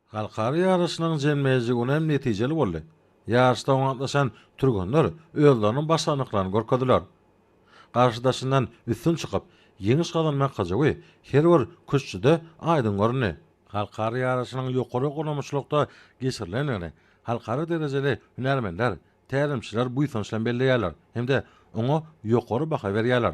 Halkara ýaryşynyň jemleýji güni hem netijeli boldy. Ýaryşda oňa gatnaşan türgenler özleriniň başarnyklaryny görkezdiler. Garşydaşyndan üstün çykyp, ýeňiş gazanmak hyjuwy her bir küştçüde aýdyň göründi. Halkara ýaryşynyň ýokary guramaçylykda geçirilendigini halkara derejeli hünärmenler, tälimçiler buýsanç bilen belleýärler hem-de oňa ýokary baha berýärler.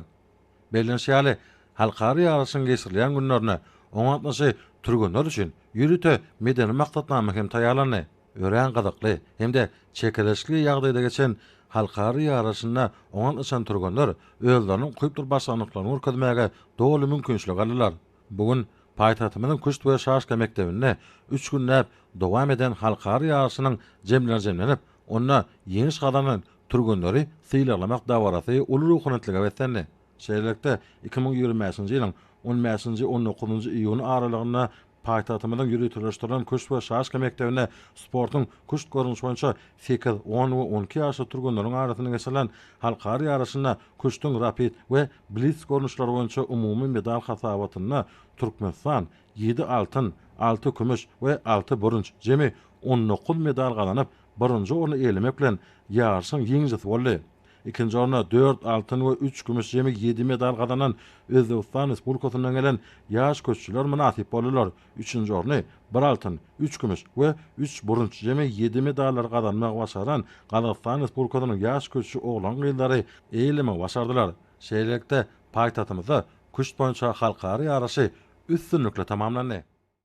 Bellenişi ýaly, halkara ýaryşyň geçirilýän günlerinde oňa gatnaşy türgenler üçin ýörite medeni maksatnama hem taýýarlandy. Örän gyzykly hem-de çekeleşikli ýagdaýda geçen halkara ýaryşynda oňa gatnaşan türgenler özleriniň ukypdyr başarnyklaryny görkezmäge doly mümkinçilik aldylar. Bu gün paýtagtymyzyň küşt we şaşka mekdebinde üç günläp dowam eden halkara ýaryşynyň jemleri jemlenip, onda ýeňiş gazanan türgenleri sylaglamak dabarasy uly ruhubelentlige beslendi. Şeýlelikde, 2025-nji ýylyň on bäşinji, on dokuzynjy iýuny aralygynda paýtagtymyzyň ýöriteleşdirilen küşt we şaşka mekdebinde sportuň küşt görnüşi boýunça sekiz, on we 12 ýaşly türgenleriň arasynda geçirilen halkara ýaryşynda küştüň rapid we blits görnüşleri boýunça umumy medal hasabatynda Türkmenistan ýedi altyn, alty kümüş we alty bürünç, jemi 19 medal gazanyp, birinji orny eýelemek bilen, ýaryşyň ýeňijisi boldy. Ikinji orna dört altyn we üç kümüş jemi ýedi medal gazanan Özbegistan Respublikasyndan gelen ýaş küştçüler mynasyp boldular. Üçünji orny bir altyn, üç kümüş we üç bürünç jemi ýedi medallary gazanmagy başaran Gazagystan Respublikasynyň ýaş küştçi oglan-gyzlary eýelemegi başardylar. Şeýlelikde, paýtagtymyzda küşt boýunça halkara ýaryşy üstünlikli tamamlandy.